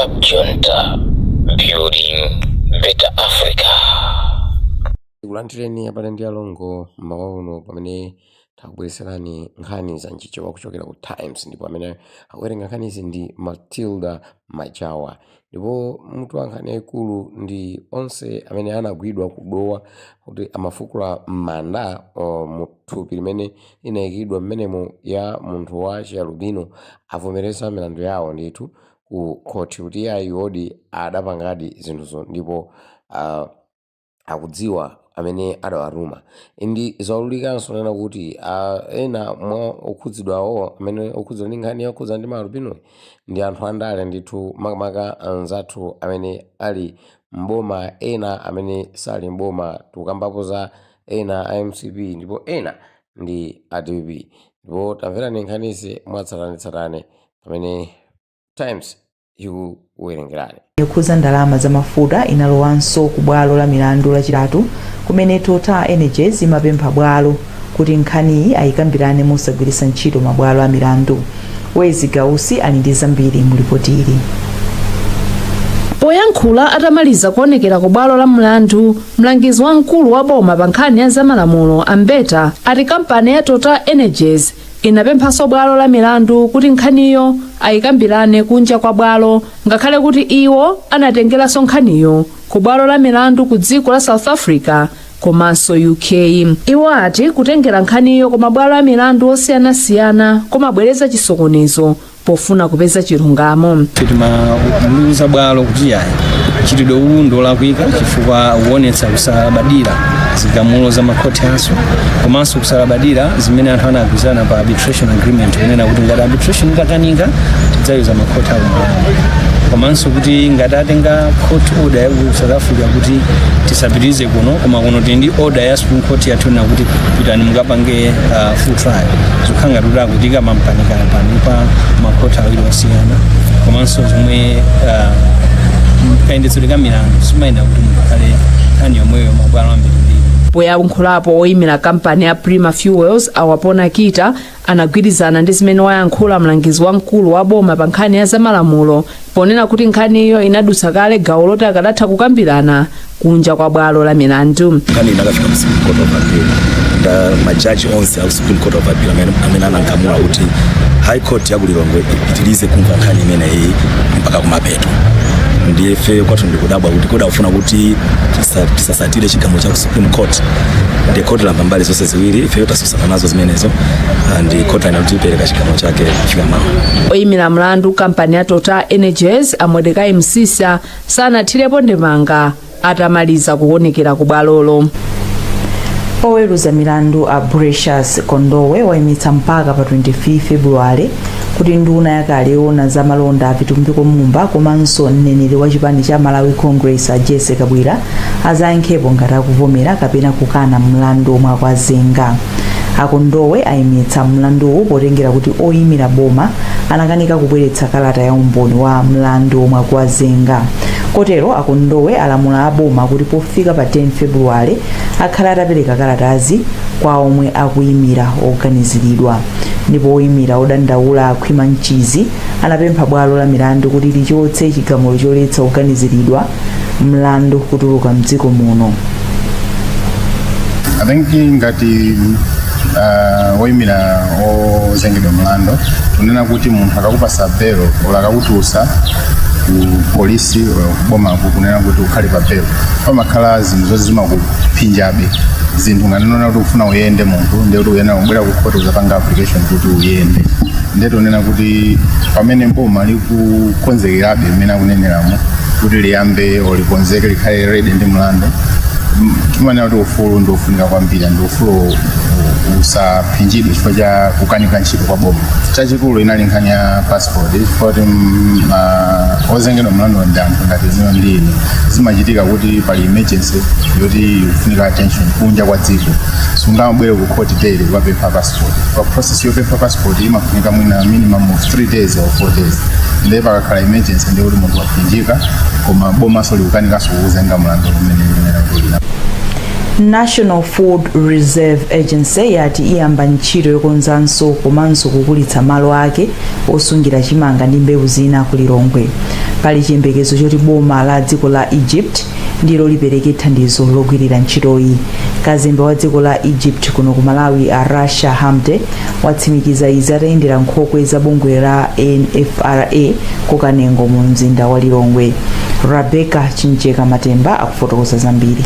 Cab Junta, building better Africa. Tikulandireni abale ndi alongo mmawa uno pamene takubweretserani nkhani za mchichewa kuchokera ku Times, ndipo amene akuwerenga nkhanizi ndi Matilda Majawa. Ndipo mutu wa nkhani yayikulu ndi onse amene anagwidwa ku Dowa kuti amafukula m'manda mu thupi limene linayikidwa mmenemo ya munthu wa chialubino avomereza milandu yawo ndithu ku khoti kuti iyayi, iwodi adapangadi zinthuzo ndipo akudziwa amene adawatuma. Ndi zaululikanso nena kuti ena mwa okhudzidwawo amene okhudzidwa ndi nkhani yokhudza ndi maalubinoyi ndi anthu andale ndithu, makamaka anzathu amene ali mboma, ena amene sali mboma. Tikukambapo za ena a MCP ndipo ena ndi a DPP. Ndipo tamverani nkhanizi mwatsatanetsatane pamene Times ikuwerengerani. Yokhudza ndalama za mafuta inalowanso ku bwalo la milandu Lachitatu, kumene Total Energies imapempha bwalo kuti nkhaniyi ayikambirane mosagwiritsa ntchito mabwalo a milandu. Wezi Gausi ali ndi zambiri mu ripoti ili. Poyankhula atamaliza kuonekera ku bwalo la mlandu, mlangizi wamkulu wa boma pa nkhani ya zamalamulo a Mbeta ati kampani ya Total Energies inapemphanso bwalo la milandu kuti nkhaniyo ayikambirane kunja kwa bwalo, ngakhale kuti iwo anatengeranso nkhaniyo ku bwalo la milandu ku dziko la South Africa komanso UK. Iwo ati kutengera nkhaniyo ku mabwalo a milandu osiyanasiyana kumabweretsa chisokonezo pofuna kupeza chilungamo. Timaluza bwalo kuti yayi, mchitidwe uwu ndi olakwika chifukwa ukuonetsa kusalabadira zigamulo za makhoti aso komanso kusalabadira zimene anthu anagwirizana pa arbitration agreement, kunena kuti ngati arbitration itakanika tidzayuza makhoti akumalawi, komanso kuti ngati atenga court order ya ku South Africa kuti tisapitirize kuno, koma kuno tili ndi order ya Supreme Court yathu na kuti pitani mukapange full trial, zikukhala ngati kuti akutika mampanikapani pa makhoti awiri osiyana. Komanso zomwe kayendetsedwe ka milandu simayenda kuti mukhale nkhani yomweyo mabwalo ambirimbiri. Poyankhulapo, oyimira kampani ya Prima Fuels a Wapona Kita anagwirizana ndi zimene wayankhula mlangizi wamkulu wa boma pa nkhani ya zamalamulo, ponena kuti nkhaniyo inadutsa kale gawo loti akadatha kukambirana kunja kwa bwalo la milandu. Nkhani inakafika ku Supreme Court of Appeal nda majaji onse aku Supreme Court of Appeal amene anagamula kuti High Court ya kulilongwe ipitirize kumva nkhani imeneyi mpaka kumapeto. Ndiye ife kwathu ndikudabwa kuti kodi akufuna kuti tisasatire chigamulo cha ku Supreme Court? Ndiye court lamva mbali zonse ziwiri, ifeyo tasusana nazo zimenezo, ndi court ina kuti ipereka chigamulo chake kufika mawa. Oyimira mlandu kampani ya Total Energies a Mordecai Msisa sanathirepo ndemanga atamaliza kuonekera ku bwalolo. Oweruza milandu a Precious Kondowe wayimitsa mpaka pa 25 Februwale kuti nduna yakale yoona za malonda a Vitumbiko Mumba komanso mneneri wa chipani cha Malawi Congress a Jesse Kabwira azayankhepo ngati akuvomera kapena kukana mlandu omwe akuwazenga. Akondowe ayimitsa mlanduwu potengera kuti oyimira boma anakanika kubweretsa kalata ya umboni wa mlandu omwe akuwazenga. Kotero Akondowe alamula aboma kuti pofika pa 10 Februwale akhale atapereka kalatazi kwa omwe akuyimira oganiziridwa. Ndipo oyimira odandaula Akhwima Mchizi anapempha bwalo la milandu kuti lichotse chigamulo choletsa oganiziridwa mlandu kutuluka mdziko muno. I think ngati woyimira ozengedwa mlandu, tunena kuti munthu akakupasa belo ola akakutulusa ku polisi bomaku kunena kuti ukhale pa belo, pamakhala zinthu zoti zimakuphinjabe zinthu. Nganenona kuti ufuna uyende munthu, ndiye kuti uyena kubwera ku court uzapanga application kuti uyende. Ndiye tunena kuti pamene boma likukonzekerabe mmene akuneneramo kuti liyambe or likonzeke, likhale ready ndi mlandu, timanena kuti ufulu ndi ofunika kwambiri, ndi ufulu usaphinjidwe chifukwa cha kukanika ntchito kwa boma. Chachikulu inali nkhani ya passport, chifukwa kuti ozengedwa mlandu ndi anthu ngati zino ndi ine, zimachitika kuti pali emergency yoti ikufunika attention kunja kwa dziko, sungamabwere ku court daily kukapempha passport. Pa process yopempha passport imafunika mwina minimum of 3 days or 4 days. Ndiye pakakhala emergency, ndiye kuti munthu waphinjika, koma bomaso likukanikanso kukuzenga mlandu umene likunena kuti lina. National Food Reserve Agency yati iyamba ntchito yokonzanso komanso kukulitsa malo ake osungira chimanga ndi mbewu zina ku Lilongwe. Pali chiyembekezo choti boma la dziko la Egypt ndilo lipereke thandizo logwirira ntchitoyi. Kazembe wa dziko la Egypt kuno ku Malawi, a Rasha Hamde, watsimikiza izi atayendera nkhokwe za bungwe la NFRA ku Kanengo mu mzinda wa Lilongwe. Rebecca Chinjeka Matemba akufotokoza zambiri.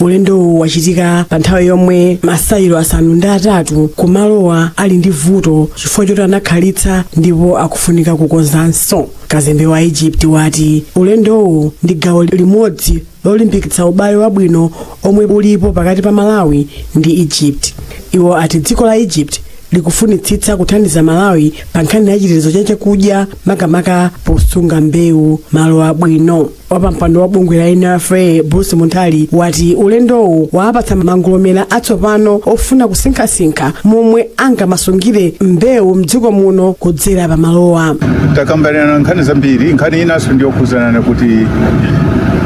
Ulendowu wachitika pa nthawi yomwe ma silo 8 kumalowa ali ndi vuto chifukwa choti anakhalitsa ndipo akufunika kukonzanso. Kazembe wa Egypt wati ulendowu ndi gawo limodzi lolimbikitsa ubale wabwino omwe ulipo pakati pa Malawi ndi Egypt. Iwo ati dziko la Egypt likufunitsitsa kuthandiza Malawi pa nkhani ya chitetezo cha chakudya, makamaka posunga mbewu malo abwino. Wapampando wa bungwe la NFRA, Bruce Munthali, wati ulendowu waapatsa mangolomera atsopano ofuna kusinkhasinkha momwe angamasungire mbewu mdziko muno kudzera pamalowa. Takambirana nkhani zambiri. Nkhani inanso ndiyokhuzana kuti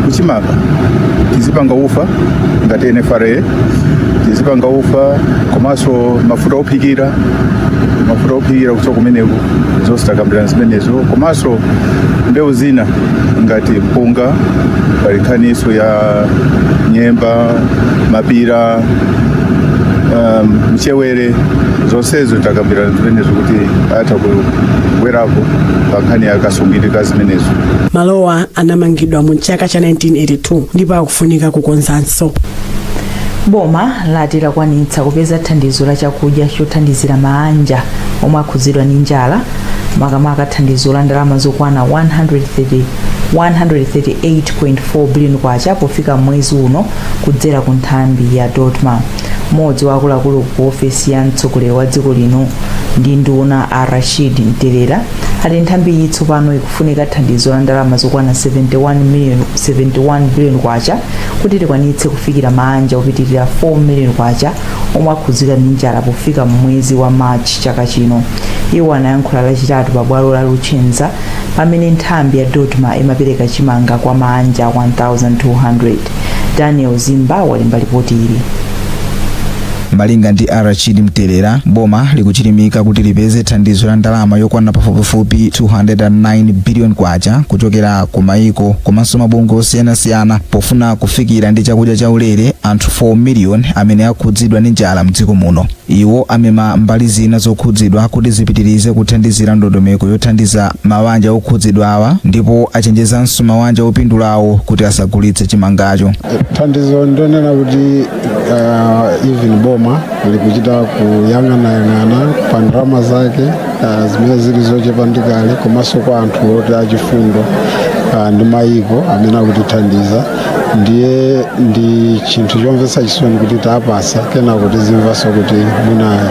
kuchimanga tizipanga ufa ngati NFRA, tizipanga ufa komanso mafuta ophikira, mafuta ophikira kuchoka kumeneko. Zonse takambirana zimenezo, komanso mbewu zina ngati mpunga, pali nkhaniso ya nyemba, mapira, mchewere. Zonsezo takambirana zimenezo kuti atha kubwerapo pa nkhani ya kasungidwe zimenezo. Malowa anamangidwa mu chaka cha 1982 ndipo akufunika kukonzanso. Boma lati lakwanitsa kupeza thandizo la chakudya chothandizira maanja omwe akhudzidwa ndi njala, makamaka thandizo la ndalama zokwana 130 138.4 billion kwacha pofika mwezi uno kudzera ku nthambi ya DoDMA. Mmodzi wa akuluakulu ku ofesi ya mtsogoleri wa dziko lino ndi nduna, a Rashid Mtelera, ati nthambi iyi tsopano ikufunika thandizo la ndalama zokwana 71 million 71 billion kwacha kuti likwanitse kufikira maanja opitirira 4 million kwacha omwe akhudzidwa ndi njala pofika mwezi wa March chaka chino. Iwo anayankhula Lachitatu pa bwalo la Luchenza pamene nthambi ya DoDMA imapereka chimanga kwa maanja 1200. Daniel Zimba walemba ripoti ili. Malinga ndi Rashid Mtelera, boma likuchilimika kuti lipeze thandizo la ndalama yokwana pafupifupi 209 billion kwacha kuchokera ku maiko komanso mabungwe osiyanasiyana pofuna kufikira ndi chakudya chaulere anthu 4 million amene akhudzidwa ndi njala mdziko muno. Iwo amema mbali zina zokhudzidwa kuti zipitirize kuthandizira ndondomeko yothandiza mabanja okhudzidwa awa, ndipo achenjezanso mabanja opindulawo kuti asagulitse chimangacho. Thandizo ndonena kuti even boma likuchita kuyang'anayang'ana pa ndalama zake zimene zili zochepa ndikale, komanso kwa anthu oti achifundo ndi mayiko amene akutithandiza. Ndiye ndi chinthu chomvetsa chisoni kuti tapasa, kenako tizimvanso kuti mwina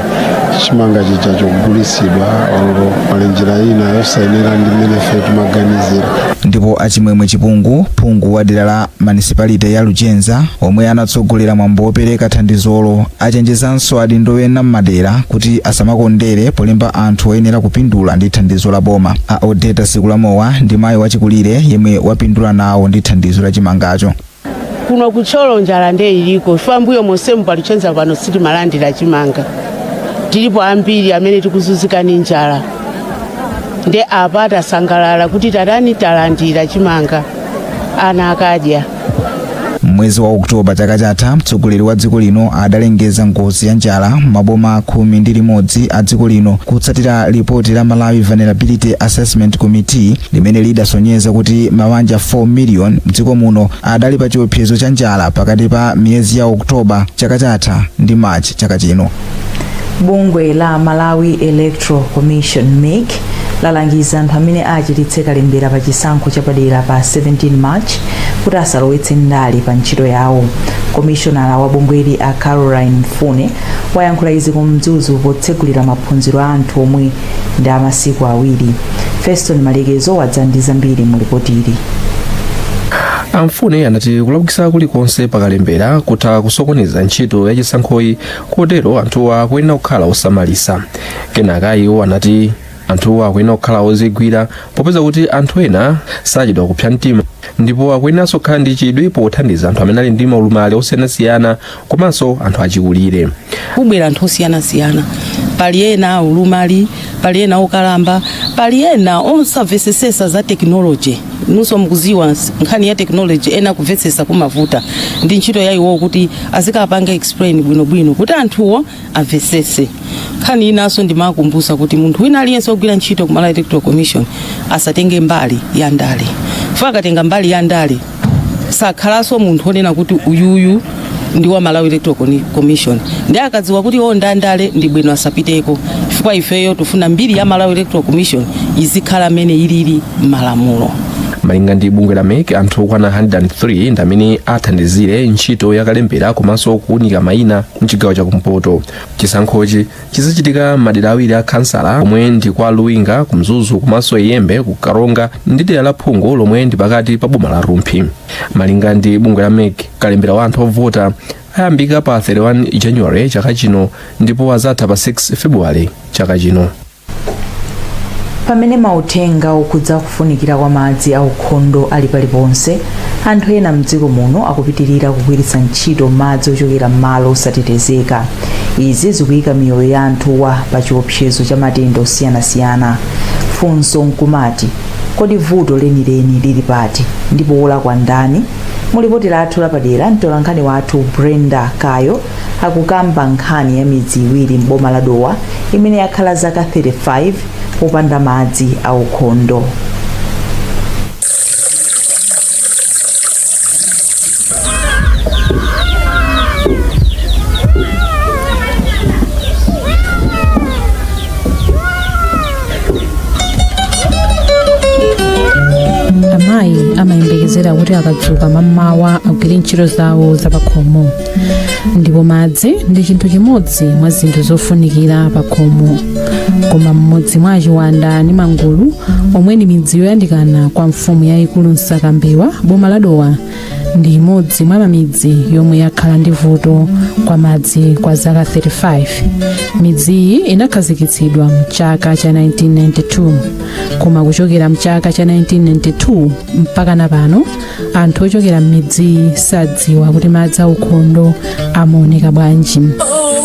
chimanga chija chikugulitsidwa olo pali njira ina yosayenera ndi mmene ife timaganizira. Ndipo Achimwemwe Chipungu, phungu wa dera la municipality ya Luchenza omwe anatsogolera mwambo wopereka thandizolo, achenjezanso adindo ena m'madera kuti asamakondere polemba anthu oyenera kupindula ndi thandizo la boma. A Odeta Sikulamowa ndi mayi wachikulire yemwe wapindula nawo ndi thandizo la chimangacho. Kuno kuThyolo njala nde iliko, chifukwa mbuyo monsemu paLuchenza pano sitimalandira chimanga. Tilipo ambiri amene tikuzunzika ndi njala, nde apa tasangalala kuti tatani, talandira chimanga, ana akadya. Mwezi wa Oktoba chaka chatha, mtsogoleri wa dziko lino adalengeza ngozi ya njala m'maboma 11 a dziko lino kutsatira lipoti la Malawi Vulnerability Assessment Committee limene lidasonyeza kuti mabanja 4 million mdziko muno adali pa chiopsezo cha njala pakati pa miyezi ya Oktoba chaka chatha ndi March chaka chino. Bungwe la Malawi Electoral Commission, MEC, lalangiza anthu amene achititse kalembera pa chisankho chapadera pa 17 March kuti asalowetse ndale pa ntchito yawo. Komishonala wa bungweli, a Caroline Mfune, wayankhula izi ku Mzuzu potsegulira maphunziro a anthu omwe ndi amasiku 2. Feston Malekezo wadza ndi zambiri mu ripoti ili. Amfune anati kulakwitsa kulikonse pakalembera kutha kusokoneza ntchito ya chisankhoyi, kotero anthuwa akuyenera kukhala osamalisa. Kenaka iwo anati Anthuwa akuyenera kukhala ozigwira popeza kuti anthu ena sachedwa kupsa mtima, ndipo akuyeneranso kukhala ndi chidwi pothandiza anthu amene ali ndi maulumali osiyanasiyana komanso anthu achikulire. Kubwera anthu osiyanasiyana, pali ena aulumali, pali ena okalamba, pali ena osamvesesesa za technology. Nunso mukuziwa nkhani ya technology, ena kumvesesa kumavuta. Ndi ntchito ya iwowo kuti azikapanga explain bwinobwino kuti anthuwo amvesese. Nkhani inanso ndimakumbusa kuti munthu wina aliyense ogwira ntchito ku Malawi Electoral Commission asatenge mbali ya ndale. Chifukwa akatenga mbali ya ndale, sakhalanso munthu onena kuti uyuyu ndi wa Malawi Electoral Commission. Ndi akadziwa kuti iwo ndandale, ndi bwino asapiteko, chifukwa ifeyo tifuna mbiri ya Malawi Electoral Commission izikhala mmene ilili m'malamulo. Malinga ndi bungwe la MEC, anthu okwana 103 ndi amene athandizire ntchito yakalembera komanso kuwunika mayina mchigawo chakumpoto. Chisankhochi chizichitika madera awiri a khansala, omwe ndi kwa Luwinga ku Mzuzu komanso Iyembe ku Karonga, ndi dera la Phungu lomwe ndi pakati pa boma la Rumphi. Malinga ndi bungwe la MEC, kalembera wa anthu ovota ayambika pa 31 January chaka chino ndipo azatha pa 6 February chaka chino. Pamene mauthenga okhudza kufunikira kwa madzi aukhondo ali paliponse, anthu ena mdziko muno akupitirira kugwiritsa ntchito madzi ochokera m'malo osatetezeka. Izi zikuyika miyoyo ya anthuwa pa chiopsezo cha matenda osiyanasiyana. Funso nkumati, kodi vuto lenileni lili pati ndipo wolakwa ndani? Mulipoti lathu lapadera, mtolankhani wathu Brenda Kayo akukamba nkhani ya midzi iwiri m'boma la Dowa imene yakhala zaka 35 popanda madzi aukhondo. Amayi amayembekezera kuti akadzuka mammawa agwire ntchito zawo zapakhomo, ndipo madzi ndi chinthu chimodzi mwa zinthu zofunikira pakhomo. Koma mmodzi mwa Chiwanda ndi Mangulu, omwe ndi midzi yoyandikana kwa mfumu yayikulu Msakambewa, boma la Dowa, ndi imodzi mwa mamidzi yomwe yakhala ndi vuto kwa madzi kwa zaka 35. Midziyi inakhazikitsidwa mchaka cha 1992, koma kuchokera mchaka cha 1992 mpaka na pano, anthu ochokera m'midziyi sadziwa kuti madzi aukhondo amaoneka bwanji.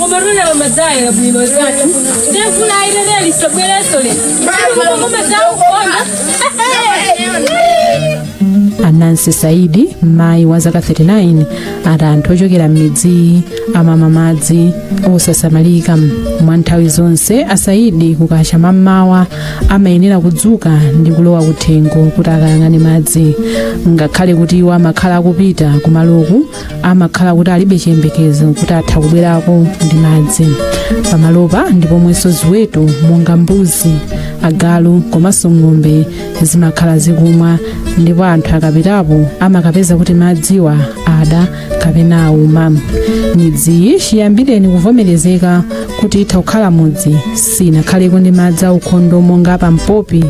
Koma tuna madzayo bwino zathu ndefuna aitereri sabwereso le koma zaukonda. Anansi Saidi, mayi wa zaka 39, ati anthu ochokera m'midziyi amamwa madzi osasamalika. Mwa nthawi zonse, Asaidi, kukacha mammawa amayenera kudzuka ndi kulowa kuthengo kuti akayang'ane madzi. Ngakhale kuti iwo amakhala akupita kumaloku, amakhala kuti alibe chiyembekezo kuti atha kubwerako ndi madzi. Pamalopa ndi pomwenso ziweto monga mbuzi, agalu komanso ng'ombe zimakhala zikumwa, ndipo anthu akapitapo amakapeza kuti madziwa ada kapena auma. Midziyi chiyambireni kuvomerezeka kuti itha kukhala mudzi, sinakhaleko ndi madzi aukhondo monga pampopi,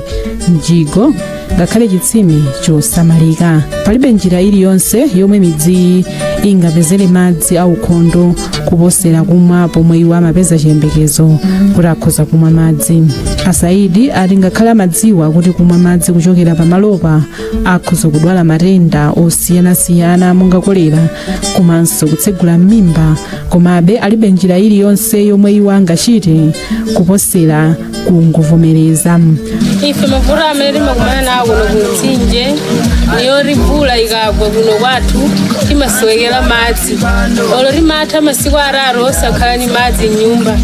mjigo ngakhale chitsime chosamalika. Palibe njira iliyonse yomwe midziyi ingapezere madzi aukhondo kuposera kumwa pomwe iwo amapeza chiyembekezo kuti akhoza kumwa madzi. Asaidi ati ngakhale amadziwa kuti kumwa madzi kuchokera pamalopa akhoza kudwala matenda osiyanasiyana monga kolera komanso kutsegula m'mimba, komabe alibe njira iliyonse yomwe iwo angachite kuposera kungovomereza. Ife mavuto amene timakumana nawo kuno kumtsinje niyoti mvula ikagwa kuno kwathu timasowekera madzi. Olo timatha masiku 3 osakhala ni madzi mnyumba.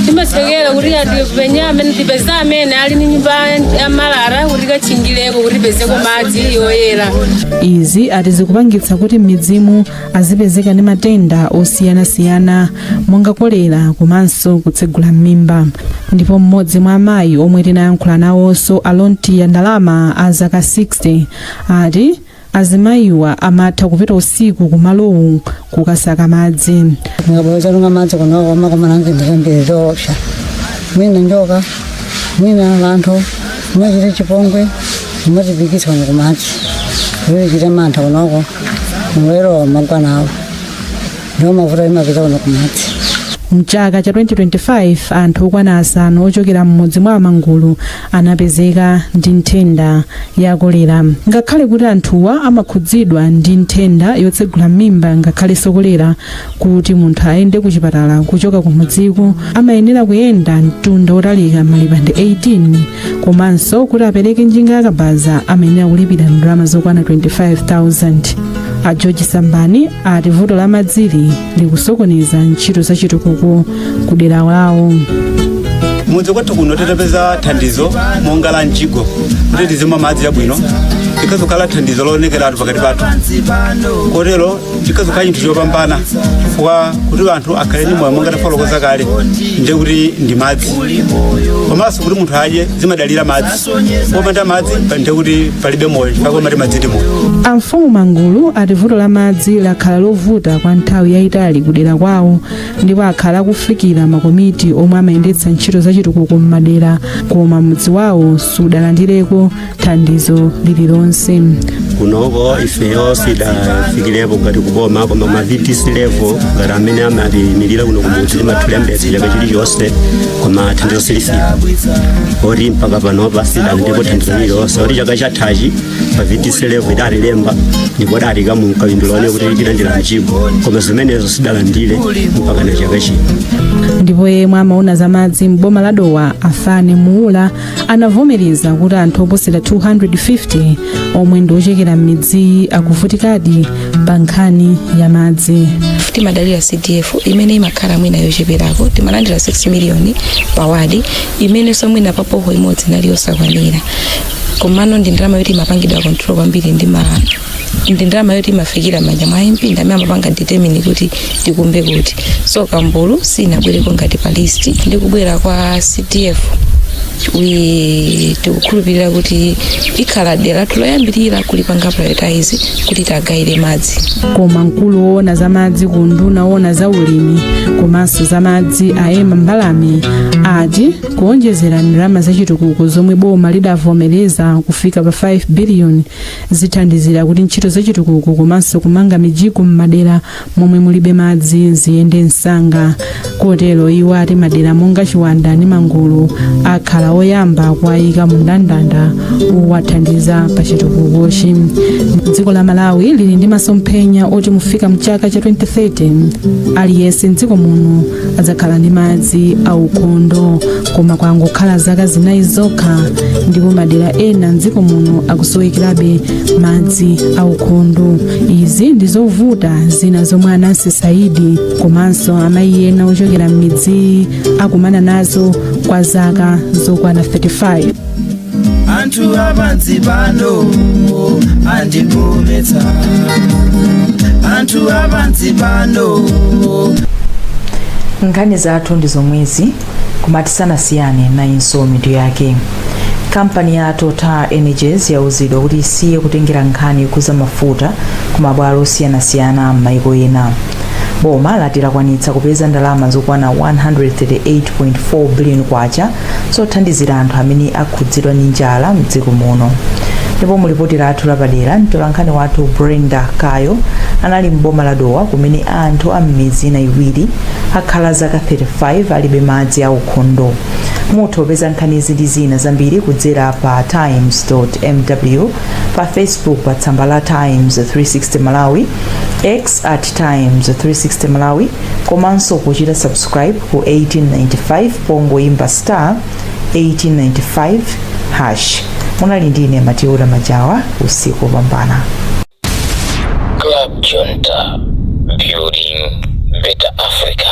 Timatsekera kuti atipenye amene tipeze amene ali ni nyumba yamalata kuti kachingireko kuti tipezeko madzi yoyera. Izi ati zikupangitsa kuti m'midzimu azipezeka ndi matenda osiyanasiyana monga kolera komanso kutsegula m'mimba. Ndipo mmodzi mwa amayi omwe tinayankhula nawonso, Alonti ya Ndalama, a zaka 60, ati azimayiwa amatha kupita usiku kumalowu kukasaka madzi. Ngabweza madzi kuno makomana ndi zambiri zoopsa, mwina njoka, mwina vanthu mumachita chipongwe, mumatipikitsa kuno kumadzi kuchita mantha kunoko mulero magwanawo ndiwo mavuto imapita kuno kumadzi. Mchaka cha 2025 anthu okwana 5 ochokera m'mudzi mwa Amangulu anapezeka ndi nthenda ya kolera. Ngakhale kuti anthuwa amakhudzidwa ndi nthenda yotsegula m'mimba ngakhalenso kolera, kuti munthu ayende ku chipatala kuchoka ku mudziko amayenera kuyenda mtunda wotalika malipande 18, komanso kuti apereke njinga yakabaza amayenera kulipira ndalama zokwana 25,000. A George Sambani ati vuto la madzili likusokoneza ntchito za chitukuko ku dera lawo. Mudzi kwathu kuno titapeza thandizo monga la mjigo kuti tizimwa madzi abwino, likazokhala thandizo loonekeratu pakati pathu. Kotero chikazokhala chinthu chopambana, chifukwa kuti anthu akhale ndi moyo, monga tafotokoza kale, ndiye kuti ndi madzi. Komanso kuti munthu adye zimadalira madzi. Popanda madzi ndiye kuti palibe moyo, chifukwa mati madzi ndi moyo. Amfumu Mangulu ati vuto la madzi lakhala lovuta kwa nthawi yayitali kudera kwawo, ndipo akhala akufikira makomiti omwe amayendetsa ntchito za chitukuko m'madera, koma mudzi wawo sudalandireko thandizo lililonse. Kunoko ifeyo sidafikirepo ngati kuboma, koma ma VDC level ngati amene amatiyimirira kuno kumudzi timatulembetsa chaka chilichonse, koma thandizo silifika. Oti mpaka panopa sidalandirepo thandizo lililonse. Oti chaka chathachi pa VDC level idatilemba ndipo datika munkawindulone kuti tilandira mjigo, koma zimenezo sidalandire mpaka na chaka chino. Ndipo yemwe amaona za madzi m'boma la Dowa, Afane Muula, anavomereza kuti anthu oposera 250 omwe ndi ochokera m'midziyi akuvutikadi pa nkhani ya madzi. Timadalira CDF imene imakhala mwina yocheperako. Timalandira 6 miliyoni pa wadi, imenenso mwina pa borehole imodzi inali yosakwanira. Komano ndi ndalama yoti imapangidwa control kwambiri, ndi ndalama yoti imafikira m'manja mwa MP, ndi amene amapanga determine kuti tikumbe kuti. So Kambulu sinabwereko ngati pa list. Ndi kubwera kwa CDF we tikukhulupirira kuti ikhala dera lathu loyambirira kulipanga prioritize kuti tagayire madzi. Koma mkulu woona za madzi ku unduna woona za ulimi komanso za madzi, a Emma Mbalame, ati kuonjezera ndalama zachitukuko zomwe boma lidavomereza kufika pa 5 biliyoni zithandizira kuti ntchito zachitukuko komanso kumanga mijigo m'madera momwe mulibe madzi ziyende msanga. Kotero iwo ati madera monga Chiwanda ndi Mangulu akhala oyamba kuwayika mu mndandanda owathandiza pa chitukukochi. Dziko la Malawi lili ndi masomphenya oti mufika mchaka cha 2030 aliyense mdziko muno adzakhala ndi madzi aukhondo, koma kwangokhala zaka 4 zokha ndipo madera ena mdziko muno akusowekerabe madzi aukhondo. Izi ndi zovuta zina zomwe Anansi Saidi komanso amayi ena ochokera m'midzi akumana nazo kwa zaka zokwana 35. Anthu apansi pano andikometsa, anthu apansi pano. Nkhani zathu ndi zomwezi, koma tisanasiyane nayinso mitu yake. Kampani ya Total Energies yauzidwa kuti isiye kutengera nkhani yokhudza mafuta ku mabwalo osiyanasiyana m'mayiko ena. Boma lati lakwanitsa kupeza ndalama zokwana 138.4 billion kwacha zothandizira anthu amene akhudzidwa ndi njala mdziko muno. Ndipo mu lipoti lathu lapadera, mtolankhani wathu Brenda Kayo anali m'boma la Dowa, kumene anthu a m'midzi ina iwiri akhala zaka 35 alibe madzi aukhondo. Mutha kupeza nkhanizi ndi zina zambiri kudzera pa times.mw, pa Facebook pa tsamba la Times 360 Malawi, X @Times360Malawi, komanso kuchita subscribe ku 1895 pongoyimba *1895#. Munali ndine Matilda Majawa. Usiku wopambana. Club Junta, building better Africa.